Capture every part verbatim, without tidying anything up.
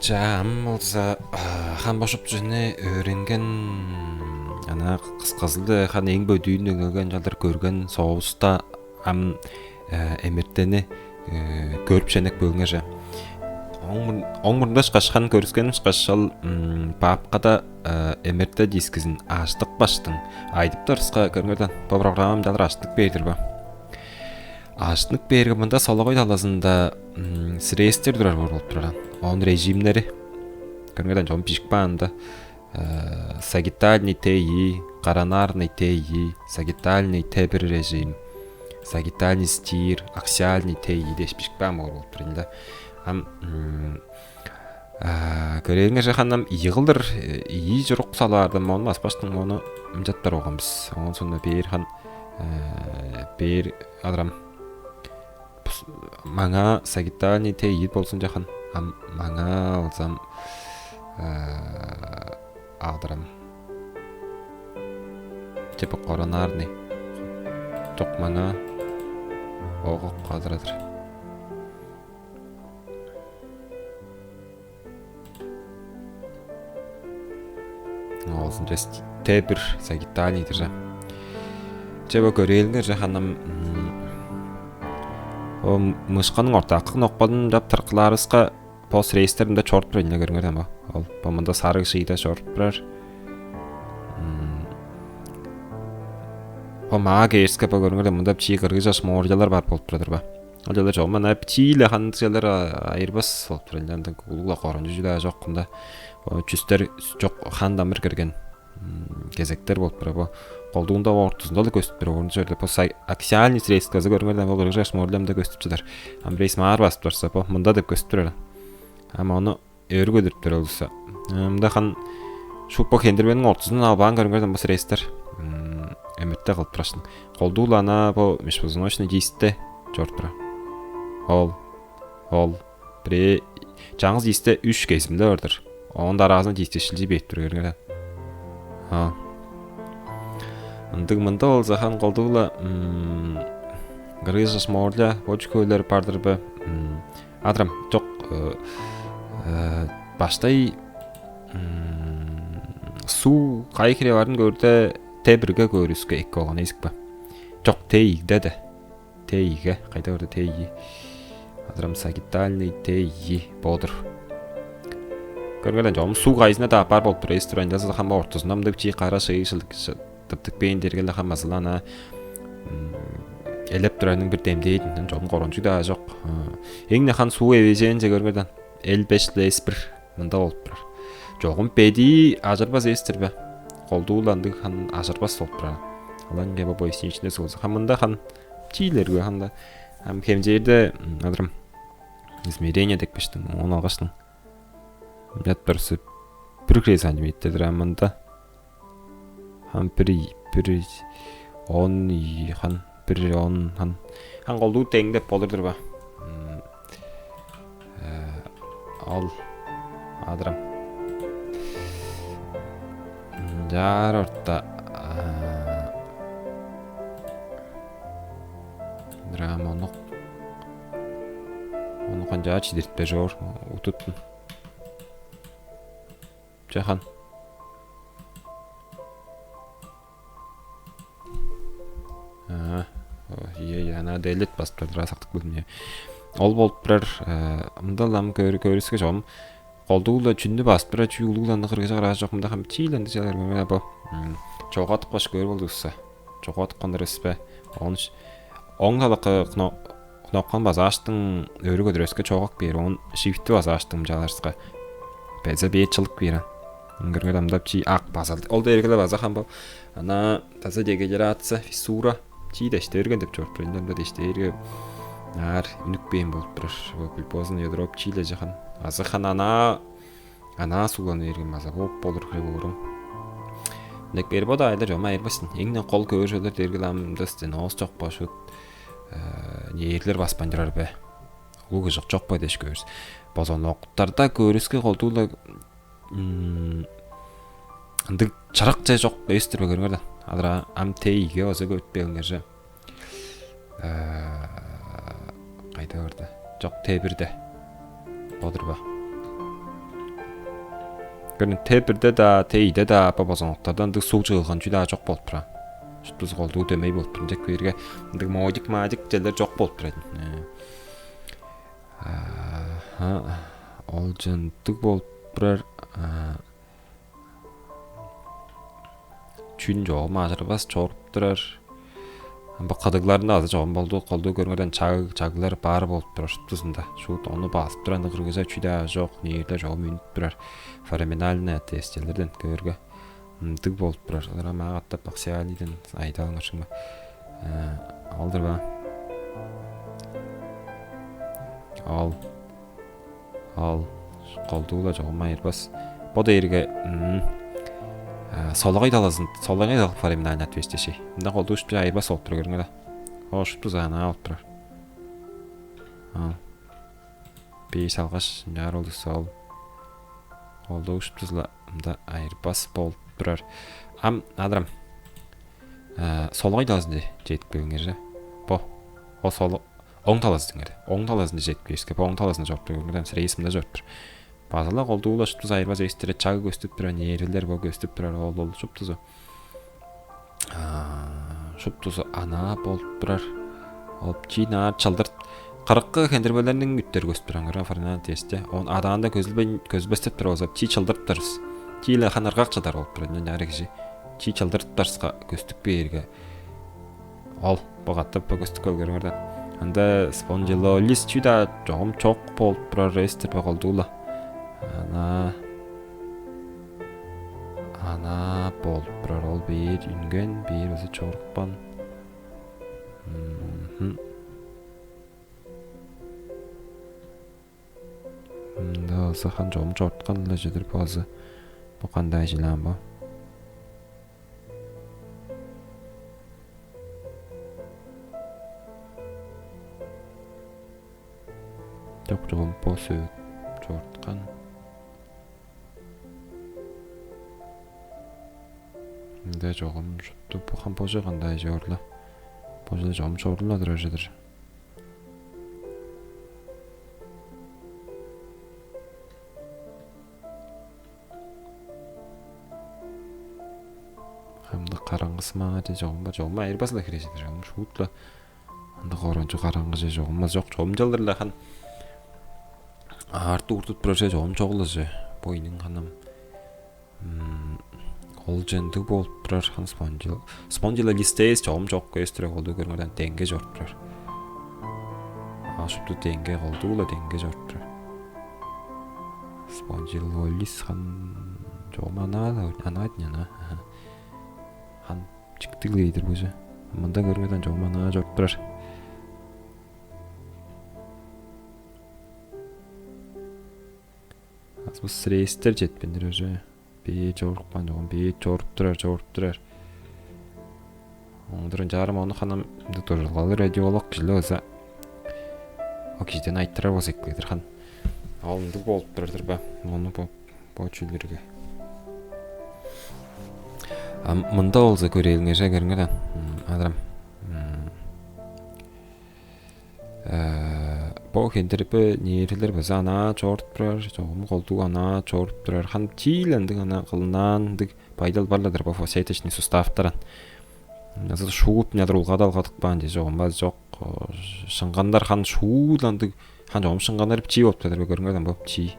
Чаа, ам болза хан бо шуптузун өөренген, ана кысказы-биле хан эң бөдүүн эгелген чалдыр көрген соовуста ам эмертени көрүп шенек бөлүңер че. Оң мурнунда ышкаш, хан көрүскеним ышкаш, ол папкада эмерте дискизин ажыттып каштың. Айдып турска, көрүңер даан, бо программам чалдыр ажыттынып бээр-дир бо. Ажыттынып бээрге, мында солагай талазында срезтер турар боор болуп турар. Оон режимнери, көрүңер даан, чогум бижип каан-даа. Сагиттальный Т И, коронарный Т И, сагиттальный Т бир режим, сагиттальный стир, аксиальный Т И дээш бижип каан боор болуп турар ийин да. Ам көрээлиңер че, хан ам ийи кылдыр ийи чурук салып аар-дыр, мону баспаштың, мону ынчап турар болган бис. Оон соонда бээр, хан бээр, адырам, маңаа сагиттальный Т И болзун че, хан. Ам маңаа алзам, адырам, типа коронарный. Чок, маңаа огок кадыр-дыр. Оозунча Т бир сагиттальный-дир же. Че, бо көрээлиңер же, хан ам, о мышканың ортаакы кнопкадан чап тырткылаарывыска, бо срезтер мында чоруп турар ийин, көрүңер даан бо. Ол бо мында сарыг шыйда чоруп турар. Бо маа кээриске, бо көрүңер даан, мында бичии кыргыжа шморжалар бар болуп турар-дыр бо. Ол чүвелер чогум ана бичии-ле, хан, чүвелер айырбас болуп турар. Ынчан улуг-ла коргунчуг чүү-даа чок мында. Чүстер чок, хан дамыр кирген кезектер болуп турар. Бо колдуунда ортузунда-ла көстүп турар. Орунчу черде бо аксиальный срезказы, көрүңер даан, бо кыргыжа шморжа мында көстүп чыдар. Ам бир эвес маар басып турарса, бо мында деп көстүп турар. Ам ону өрү көдүрүп турар болза. Мында, хан, шуп бо хендирбениң ортузундан албаан, көрүңер даан, бо срезтер эмерте кылып турар-дыр. Колдуу-ла ана бо межпозвоночный дискте чоруп турар. Ол, ол бирээ, чаңгыс дискте үш кезимде бар-дыр. Оон дараазында дискте шилчий берип тур, көрүңер даан. А. Ындыг. Мында болза, хан, колдуу-ла кыргыжа шморжа, бочка өлер бар-дыр бе? Адырам, чок, баштай суу кайы хире барын көөрде, Т бирге көөрүвүске эки болган эвеспе? Чок, Т ийиде де. Т ийиге, кайда көрдү Т ийи? Адырам, сагиттальный Т ийи бо-дур. Көрүңер даан, чогум суу кайызына-даа апаар болуп турар эвес-тир, ынчалза-даа хамба ортузунда мындыг бичии кара шыйыы шылдык, тыптып бээн дээрге-ле хамбазы-ла ана элеп турарының бир демдээ-дир, чогум коргунчуг-даа чок. Эң-не, хан, суу эвээжээнче, көрүңер даан, Л беш-ле С бир мында болуп турар. Чогум бедии ажырбас эвес-тир бе? Колдуу-ла ындыг, хан, ажырбас болуп турар. Ылаңгыя бо поясничный сугузу. Хан, мында, хан, чиилерге, ханда, ам хемчээрде, адырам, измерение деп кештиң, оон алгаштың. Мынчап барсы, бир хире сантиметр-дир ам мында. Хан, бир, бир он, хан, бир он, хан. Хан, колдуу деңдеп болур-дур ба? Ол, адырам. Чаар орта. Драм ону, ону канчаар чидиртпе чоор, утуттун. Чахан. Аа, ие, ие, ана делет басып турар, сактып көрдүм, ие. Ол болуп турар. Мында-ла ам көөр-, көөрүвүске чогум колдуу-ла чүнү басып турар, чүү улуг-ла ындыг кыргыжа кыраа чок. Мында хам чиил ындыг чалар көрмей бо. Чогадып каш көөр болдувусса. Чогадып кандыр эвеспе. Оон оң талакы кнопканы базааштың, өрү көдүревиске чогап кээр, оон шифти базааштың чаларыска. Безе бээр чылык бээр ан. Көрүңер, амдап чи ак база. Ол дээрге-ле база хам бо. Ана таза дегенерация, фиссура. Чи деште берген деп чоруп турар. Ында деште берге аар үнүк бээн болуп турар. Бо пульпозный ядро чииле жахан. Азы хан ана, ана сууланы берген база болуп болур хире боорум. Дек бербо-даа айда жома айырбасын. Эңне кол көөр чөлөр дээрге ам да стеноз чок бошут. Нээрлер баспан чорар бе? Улуг ыжык чок бе дээш көөрүс. Бозоноктарда көөрүске колдуула ындыг чырык че чок эвес-тир бе, көрүңер даан. Адыр ам Т ийиге база көтпээңер же. Кайда көрдү? Чок, Т бирде. Бодур ба? Көрүн, Т бирде-даа, Т ийде-даа, бо бозоноктарда ындыг суг чыылган чүү-даа чок болуп турар. Шуптузу колдуу дөмей болуп турар. Ынча көөрге, ындыг моодик-маадик черлер чок болуп турар. Э. Аха, ол чындыг болуп турар. А, чүн чогум ажырбас чоруп турар. Бо кыдыгларында азы чогум болду, колдуу көрүңерден чаг, чаглар бар болуп турар шуптузунда. Шуут ону басып турар, ындыг кыргыжа чүү-даа чок, нээрде чогум үнүп турар. Фораминальное отверстиелерден көөрге, ындыг болуп турар. Олар ам аңаа катап аксиалиден айдаалыңар шыңма. Э, алдыр ба? Ал. Ал. Колдуу-ла чогум айырбас. Бо дээрге, м, а, солагай талазын, солагай талазын фораминальное отверстие шей. Мында колдуу шупту айырбас болуп тур, көрүңер да. О, шупту заана алып турар. А. Беш салгаш, ынчаар ол дыса ол. Колдуу шуптузу-ла мында айырбас болуп турар. Ам, адырам. А, солагай талазын чедип келиңер же. Бо. О, солу-, оң талазы деңер. Оң талазын чедип келиңер. Бо оң талазында чоруп тур, көрүңер, срезимде чоруп тур. База-ла колдуу-ла шуптузу айырбас эстире, чаг көстүп турар, нервилер бо көстүп турар, ол, ол шуптузу. А, шуптузу анаа болуп турар. Ол чиин аар чылдырт. Кырыкы хендирбелерниң үттер көстүп турар, көрүңер, фораминальное отверстие. Он адаанда көзүлбейн, көзүлбестеп тур болза, чии чылдыртыптарыс. Чии-ле хан ыргак чыдар болуп турар, ынчан чарык кижи. Чии чылдыртыптарыска көстүп кээрге. Ол, бо катап бо көстүп кел, көрүңер даан. Ында спондилолист чүү-даа чогум чок болуп турар, эстер бе, колдуу-ла. Ана, ана болуп турар, ол бээр үнген, бээр база чорупкан. Мгм. Мында база хан чогум чоруткан-ла чедир база. Бо кандай жилаан бо? Чок, чогум бо сөт чоруткан. Мында чогум шупту бо хан божа кандай чорла. Божа чогум чорла турар чедир. Хамдык караңгысы маңаа чогум бар, чогум айырбас-ла хире чедир, чогум шуут-ла. Ындыг оранчы караңгы же чогум-ла чок, чогум чалдыр-ла хан. Аарты уртут бир же чогум чогул же. Бо ийниң ханам. М, ол же ындыг болуп турар хан спондил. Спондилолистез чогум чок көстүрө, колдуу көрүңөрден деңге чоруп турар. А шупту деңге, колдуу-ла деңге чоруп турар. Спондилолист хан чогум анаа, анаа дин анаа. Аха. Хан чиктиг лейдер бужа. Мында көрүңөрден чогум анаа чоруп турар. Азы бу срезтер четпендир уже. Бээ чорупкан чогум, бээ чоруп турар, чоруп турар. Ондурун чаарым ону ханам ынды дужулгалы радиолог кижиле база. Ол кижиден айтырар болза эки-дир хан. Ол ындыг болуп турар-дыр ба? Ону бо, бо чүүлдерге. А мында болза көрээлиңер же, көрүңер даан. М, адырам. М. Э, бо хендирбе нервилер база анаа чоруп турар, чогум колдуу анаа чоруп турар. Хан чиил ындыг анаа кылынаан ындыг байдал бар-ла-дыр бо фасеточный суставтаран. Азы шуут мынчалдыр улгады алгадып каан же чогум база чок. О, шыңгандар хан шуут ындыг, хан чогум шыңганнар бичии болуп турар, көрүңер даан, бо бичии.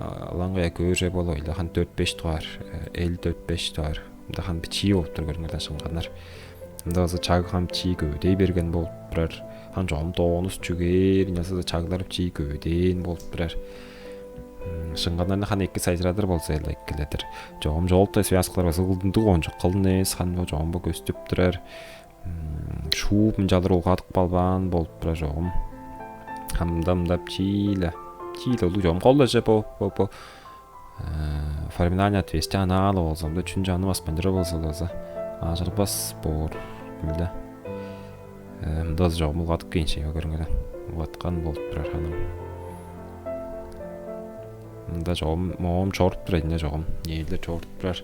Алаңгая көөр же болуп ойла, хан дөрт-беш дугаар, э, Л дөрт-беш дугаар. Мында хан бичии болуп тур, көрүңер даан, шыңганнар. Мында база чаг хан бичии көвүдей берген болуп турар. Хан чогум тонус чүгээр, ынчалза-даа чаглар бичии көвүдээн болуп турар. М, шыңганнарны хан эки сайзырадыр болза, эле эккеледир. Чогум жёлтая связкалар база кылдындыг кончуг кылын эвес, хан бо чогум бо көстүп турар. М, шуут мынчалдыр улгадып калбаан болуп турар чогум. Хамдамдап чииле, чииле улуг чогум. Кол эже бо, бо, бо. Э, фораминальное отверстие анаа-ла болза, мында чүн чаны баспайн чоруур болза-даа, ажырбас боор биле. Э, мында база чогум улгадып кээн шей, көрүңер даан. Улгаткан болуп турар ханым. Мында чогум, моом чоруп турар, ында чогум. Нээлер чоруп турар.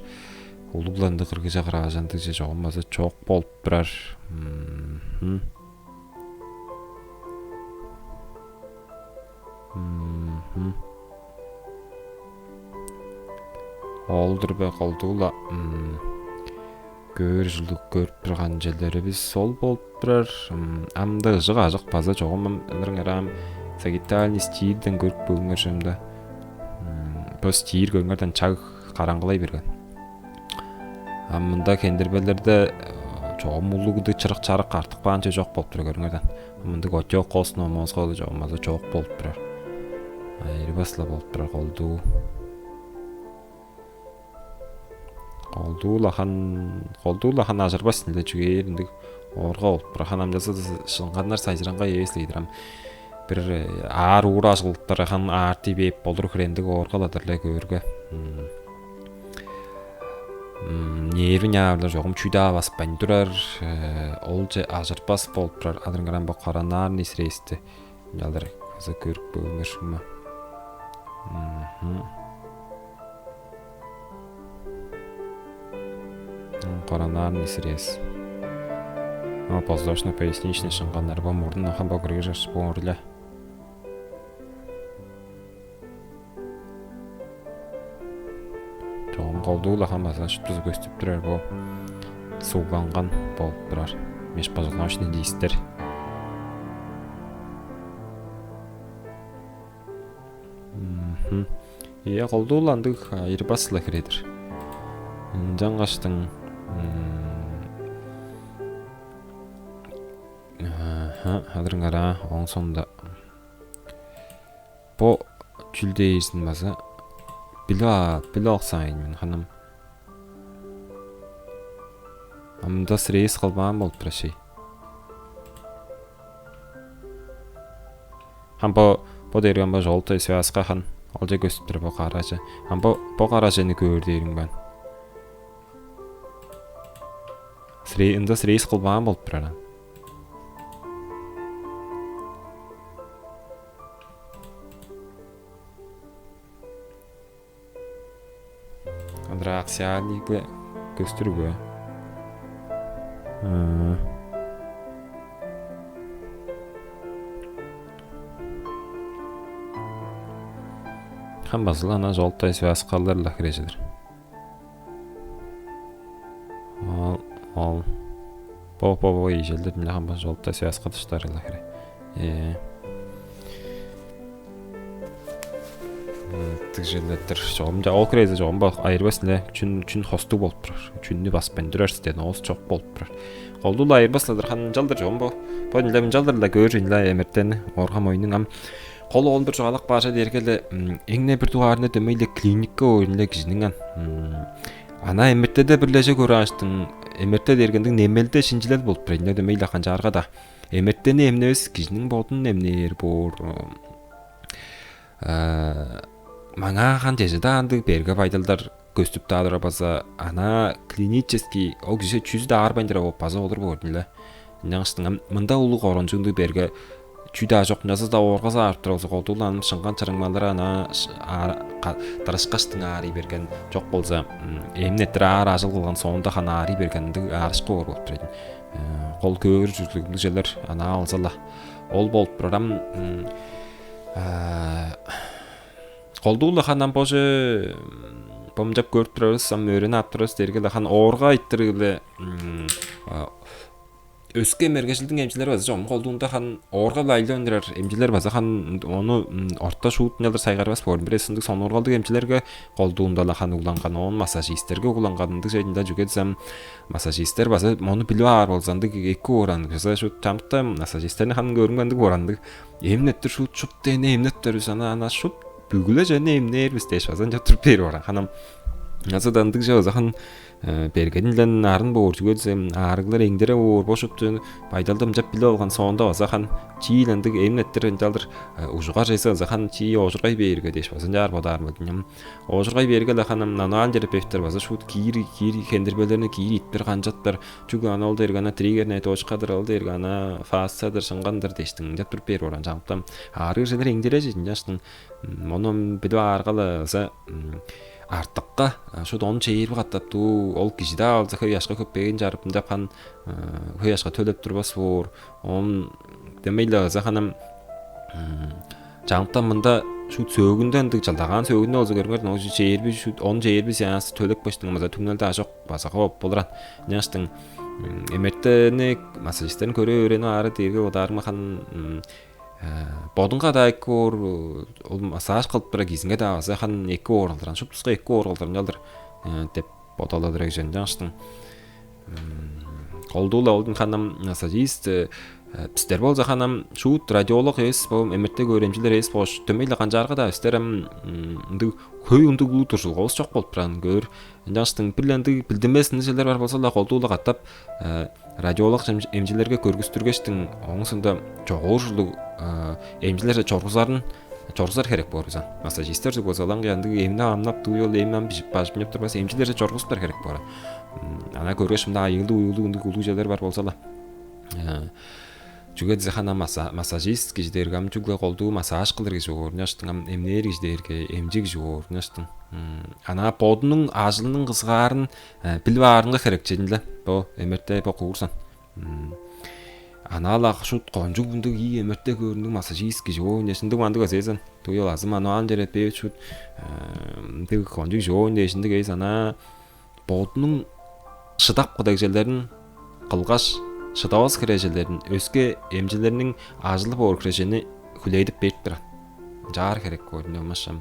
Улуг-ла ындыг кыргыжа кыраажы ындыг же чогум база чок болуп турар. Мгм. Мгм. Ол-дур бе, колдуу-ла көөр ужурлуг көрүп турган черлеривис ол болуп турар. Ам-даа ыжык-ажык база чогум ам ынырың араам сагиттальный стильден көрүп көрүңер чүвемде. Бо стиль көрүңерден чаг караңгылай берген. А мында хендирбелерде чогум улуг ындыг чырык-чарык артып каан чүве чок болуп турар, көрүңерден. Мындыг отёк костного мозга чогум база чок болуп турар. Айырбас-ла болуп турар колдуу. Колдуу-ла хан, колдуу-ла хан ажырбас силер, чүгээр ындыг оорга болуп турар. Хан амчазы шыңганнар сайжыраңгай эвес-ле ийдир ам. Бир аар уур ажылыктар хан аарти бээп болур хирендиг ооргалар-дыр-ле көөрге. Нервин яарлар чогум чүү-даа баспайн турар, олче ажырбас болуп турар. Адырыңарам бо коронарный срезти ынчалдыр кызы көрүп көөрүңер шума. Коронарный срез. Подвздошно-поясничный шыңганнар бо мурнун ахан бо кыргыжаш боор-ла. Чогум колдуу-ла хамаза шуптузу көстүп турар бо. Суулганган болуп турар. Межпозвоночный дистер. Ийе, колдуу-ла ындыг айырбас-ла хире-дир. Ынчангаштың адырыңараа оң соонда бо чүл дээрзин база билип билип алыксаайн мен ханым. Амда срез кылбаан болуп турар шей. Ам бо бо дээрге ам бо желтая связка хан олче көстүп тур бо каражы. Ам бо бо каражыны көөр дээриң баан. Срей ында срейс кылбаан болуп турар ан. Андыра аксиалигле көстүрүгү. Хам базыл ана жолтай связкалар-ла хирежидир. Ол ол бо бо бо ижелдер мына хам базыл жолтай связка туштарыла хире. Э. Тыгжылыттыр. Чогум жа ол крезе чогум бак айырбас ниле чүн чүн хостуг болуп турар. Чүннү баспайн турар ситен оос чок болуп турар. Колдула айырбасладыр хан ынчалдыр чогум бо. Бо ниле ынчалдыр-ла көөр ниле эмертени оргам ойнуң ам. Кол оон бир чугаалак баажа дергеле эңне бир дугаарында дөмейле клиникка ойнула кижиниң ан. Ана эмертеде бирлеже көрааштың эмерте дергендиң немелде шинжилел болуп турар. Дөмейле канчаарга да эмертени эмневес кижиниң бодун эмнээр боор. Маңаа хан чеже-даа андыг берге байдалдар көстүп-даа турар база ана клинический ол кижи чүзү-даа аарбайн турар база болур боор-дур-ла. Ынчангаштың мында улуг орончуунду берге чүү-даа чок, ынчалза-даа ооргазы аарып турар болза, колдууланым шыңган чырыңмалары ана дырышкаштың аарый берген чок болза, эмин эрттир аар ажыл кылган соонда хан аарый берген ындыг аарышкы боор болуп турар. Кол көөр чүзүлүглүг чүвелер ана алза-ла ол болуп турар ам. Колдуу-ла хан ам боже бомчап көрүп турарывыс, ам өөренип ап турарывыс дээрге-ле хан оорга айтырыы-биле өске мергежилдиң эмчилери база чогум колдуунда хан оорга-ла айлап ындырар эмчилер база хан ону орта шуут ынчалдыр сайгарбас боор. Бир ындыг сонуургалдыг эмчилерге колдуунда-ла хан угланган, оон массажистерге угланган ындыг чейдинде чүге дизем массажистер база мону билип аар болза ындыг эки оорандыг база шуут чамдыкта массажистерни хан көрүнгендиг оорандыг. Эмнеттир шуут шупту эне эмнеттер бис ана ана шуп бүгүле чене эмнээр бис дээш база ынча туруп бээр баран ханам. Азы да ындыг же база хан бергенилен арын боор чүге дизем аарыглар эңдере боор бо шупту байдалды ымчап билип алган соонда база хан чиил ындыг эмнеттир ынчалдыр ужугар чезе база хан чии оожургай бээрге дээш база ынчаар бодаар мөдүнем. Оожургай бээрге-ле ханам нануан терапевттер база шуут киир киир хендирбелерни киир итпир канчаттар. Чүгле ана ол дээрге ана триггерная точкадыр, ол дээрге ана фасциядыр, шыңгандыр дээштиң ынчап туруп бээр баран чамдыктан аарыыр чедер эңдережи ынчаштың. Ону билип аарга-ла база артыкка шуут ону чээрби катап дуу ол кижи-даа болза хөй ашка хөпейин чарып ынчап хан хөй ашка төлеп турбас боор. Он демей-ле база ханам чамдыктан мында шуут сөөгүнден ындыг чалдагаан сөөгүнден болза көрүңер, он чээрби, шуут он чээрби сеанс төлеп баштың база түңнелде ажок база кооп болуран. Ынчангаштың эмертени массажисттерин көрүп өөренип аары дээрге бодаарымга хан бодунга-даа эки оор, ол массаж кылып турар кижизинге-даа база хан эки оор кылдыран, шуптуска эки оор кылдыран чалдыр деп бодалдадыр эжен. Ынчангаштың колдуу-ла олдун ханам массажист бистер болза ханам шуут радиолог эвес бо эмерте көөр эмчилер эвес болгаш дөмей-ле канчаарга-даа бистер ам ындыг хөй ындыг улуу дуржулгавыс чок болуп турарын көөр. Ынчангаштың бир-ле ындыг билдинмес ындыг черлер бар болза-ла, колдуу-ла катап радиолог эмчилерге көргүстүргештиң оңусунда чогуур ужурлуг эмчилерже чоргузарын чоргузар херек боор бизан. Массажистер чүг болза ылаңгыя ындыг эмни амнап дуу ол эмни ам бижип бажып турбас, эмчилерже чоргузуптар херек боор. Ана көргеш мында айыылдыг уюлдуг ындыг улуу черлер бар болза-ла, чүге дизе хана массажист кижи дээрге ам чүгле колдуу массаж кылыр кижи боор, ынчаштың ам эмнээр кижи дээрге эмчи кижи боор, ынчаштың ана бодунуң ажылының кызыгаарын билип аарынга херекчедин-ле бо эмерте бо куурсан. Анаалак шут кончуг мындыг ии эмерте көөрүндүг массажист кижи оон дээш ындыг мандыг эзээзен. Туй ол азы мануан чере бээ шут мындыг кончуг кижи оон дээш ындыг эвес. Ана бодунуң шыдап кыдегжелерин кылгаш, шыдавас херээжелерин өске эмчилерниң ажылы боор херээжени хүлээдип берип турар. Ынчаар херек коордун омашам.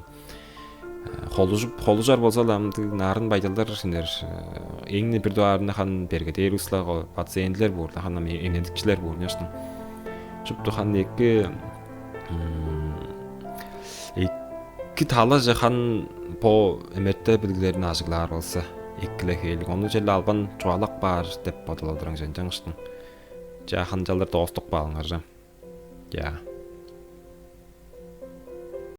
Холужуп холужар болза-ла ындыг нарын байдалдар силер эңни бир дугаарында хан берге дээр усла пациентлер буур хан эмнедикчилер буур няштың. Шупту хан эки эки талажы хан бо эмерте билгилерин ажыглаар болса эккиле хээлиг ону черле албан чугаалап баар деп бодулалдырың ченчаңыштың. Жаа ханчалдар доостук баалыңар жам. Я.